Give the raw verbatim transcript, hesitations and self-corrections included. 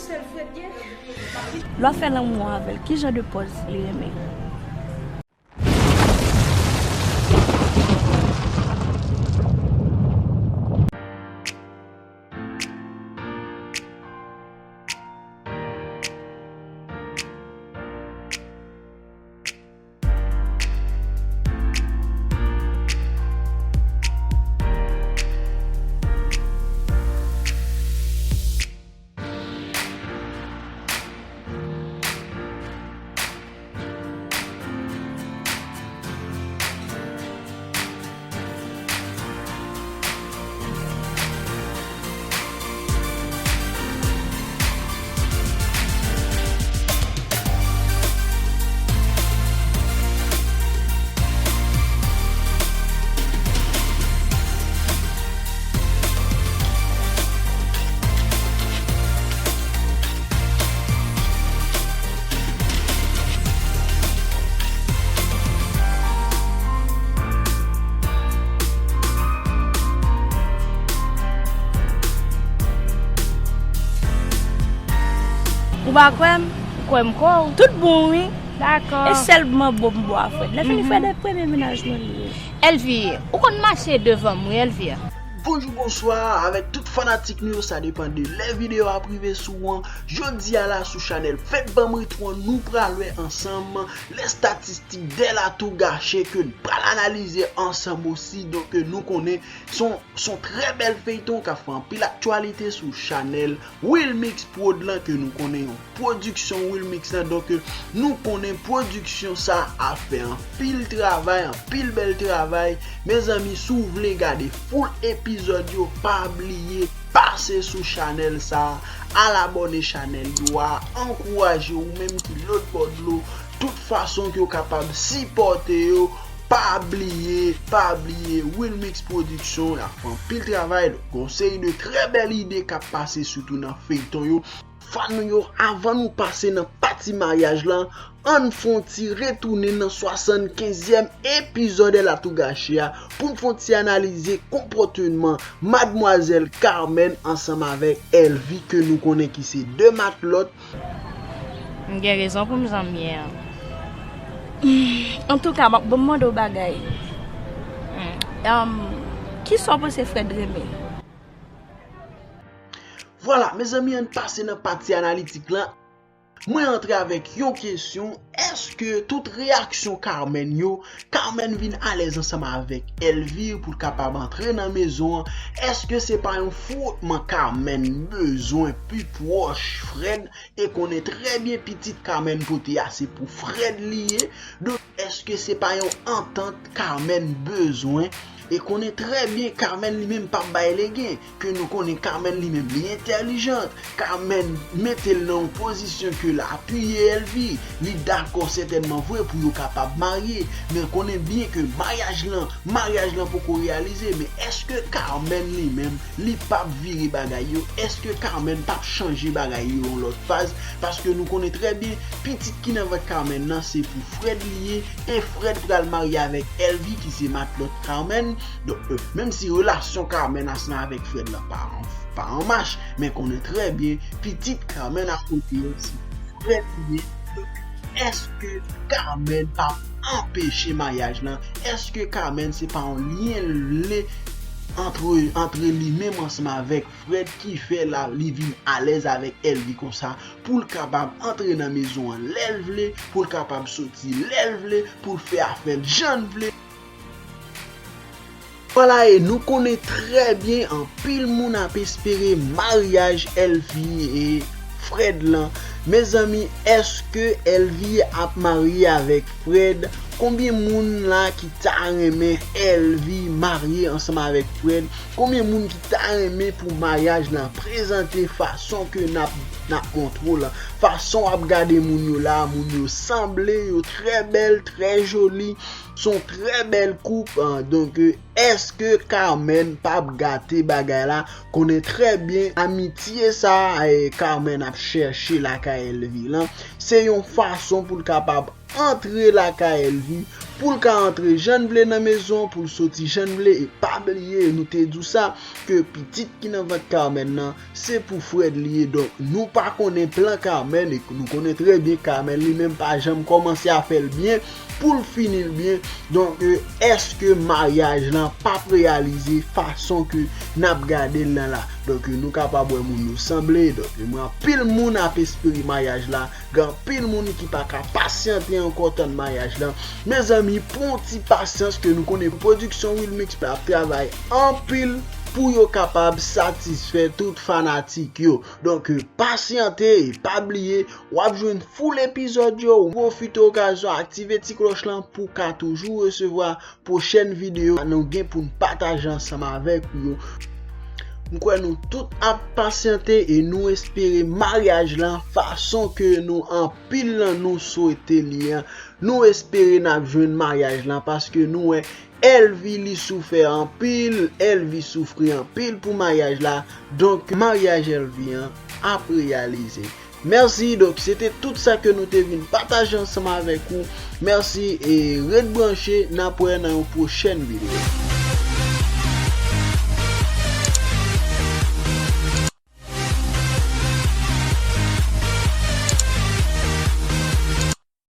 Lè w ap fè lanmou avè l, ki jan de pòz li renmen? Ou pa kwè m? Ou kwè m kwè w? Tout bon, wi. Dakò. E sèlman bon m bo a Frèd. Lè fini Frèd e premye mennaj mwen li ye. Elvie, ou konn mache devan m, wi, Elvie. Bonjou, bonswa avèk tout fanatik nou yo, sa depann de lè videyo a ap rive sou an. Jodi a la sou chanèl Fèt Ban m Retwò, nou pral wè ansanm lè statistik dè la tou gache ke n pral analize ansanm osi. Donk, nou konnen se yon, se yon trè bèl feyton k ap fè anpil aktyalite sou chanèl Wilmix Prod lan, ke nou konnen yon pwodiksyon Wilmix lan. Donk, nou konnen pwodiksyon sa ap fè anpil travay, anpil bèl travay. Mezanmi, si w vle gade full epizòd yo, pa bliye pase sou chanèl sa, al abòne chanèl yo a, ankouraje ou menm ki lòt bò dlo, tout fason ke w kapab sipòte yo. Pa bliye, pa bliye, Wilmix Production, y ap fè anpil travay, donk, gon seri de trè bèl ide k ap pase, sitou nan feyton yo. Fan nou yo, avan nou pase nan pati maryaj lan, ann fè yon ti retounen nan swasannkenzyèm epizòd Èl a tou gache a, pou n fè yon ti analize konpòteman madmwazèl Carmen ansanm avèk Elvie, ke nou konnen ki se de matlòt. M gen rezon pou m jan m ye an. Antouka, m ap, bon, m mande w bagay. Hmm. Em, kisa w panse Frèd renmen? Vwala, mezanmi, ann pase nan pati analitik lan. Mwen antre avèk yon kesyon, èske tout reyaksyon Carmen yo, Carmen vin alèz ansanm avèk Elvie pou l kapab antre nan mezon an? Èske se pa yon fwotman Carmen bezwen pi pwòch Frèd e konnen trè byen pitit Carmen pote a se pou Frèd li ye? Donk, èske se pa yon antant Carmen bezwen e konnen trè byen Carmen li menm p ap bay legen? Ke nou konnen Carmen li menm li entèlijant. Carmen mete l nan yon pozisyon ke l apiye Elvie. Li dakò sètènman vre pou yo kapab marye, men konnen byen ke maryaj lan, maryaj lan poko reyalize. Men èske Carmen li menm, li p ap vire bagay yo? Èske Carmen p ap chanje bagay yo yon lòt faz? Paske nou konnen trè byen, pitit ki nan vant Carmen nan, se pou Frèd li ye, e Frèd pral marye avèk Elvie, ki se matlòt Carmen. Donk, euh, menm si relasyon Carmen ansanm avèk Frèd lan pa an, pa an mach, men konnen trè byen, pitit Carmen a kote yo, se Frèd li ye. Donk, èske Carmen p ap anpeche maryaj lan? Èske Carmen se pa yon lyen l vle antre, antre li menm ansanm avèk Frèd ki fè la, li vin alèz avèk Elvie konsa, pou l kapab antre nan mezon an lè l vle, pou l kapab soti lè l vle, pou l fè afè l jan l vle? Vwala, e nou konnen trè byen anpil moun ap espere maryaj Elvie e Frèd lan. Mezanmi, èske Elvie ap marye avèk Frèd? Konbyen moun la ki ta renmen Elvie marye ansanm avèk Frèd? Konbyen moun ki ta renmen pou maryaj lan prezante fason ke n ap, n ap montre w la? Fason w ap gade moun yo la, moun yo sanble, yo trè bèl, trè joli, se yon trè bèl koup, an. Donk, èske Carmen p ap gate bagay la? Konnen trè byen, amitye sa, eh, Carmen ap chèche lakay Elvie lan, se yon fason pou l kapab antre lakay Elvi, pou l ka antre jan l vle nan mezon, pou l soti jan l vle. E pa bliye, nou te di w sa, ke pitit ki nan vant Carmen nan, se pou Fred li ye. Donk, nou pa konnen plan Carmen, e nou konnen trè byen Carmen li menm pa janm kòmanse afè l byen pou l fini l byen. Donk, èske maryaj lan p ap reyalize fason ke n ap gade l lan la? Donk, nou kapab wè moun yo sanble. Donk, mwen, anpil moun ap espere maryaj la. Gen anpil moun ki pa ka pasyante ankò tann maryaj lan. Mezanmi, pran yon ti pasyans, ke nou konnen pwodiksyon Wilmix ap travay anpil pou yo kapab satisfè tout fanatik yo. Donk, pasyante e pa bliye, w ap jwenn full epizòd yo. Pwofite okazyon, aktive ti klòch lan pou w ka toujou resevwa pwochèn videyo nou gen pou n pataje ansanm avèk ou yo. M kwè nou tout ap pasyante e nou espere maryaj lan fason ke nou, anpil nan nou, swete li an. Nou espere n ap jwenn maryaj lan, paske nou wè Elvi li soufè anpil, Elvi soufri anpil pou maryaj la. Donk, maryaj Elvi an ap reyalize. Mèsi, donk, se te tout sa ke nou te vin pataje ansanm avèk ou. Mèsi e ret branche, n ap wè nan yon pwochèn videyo.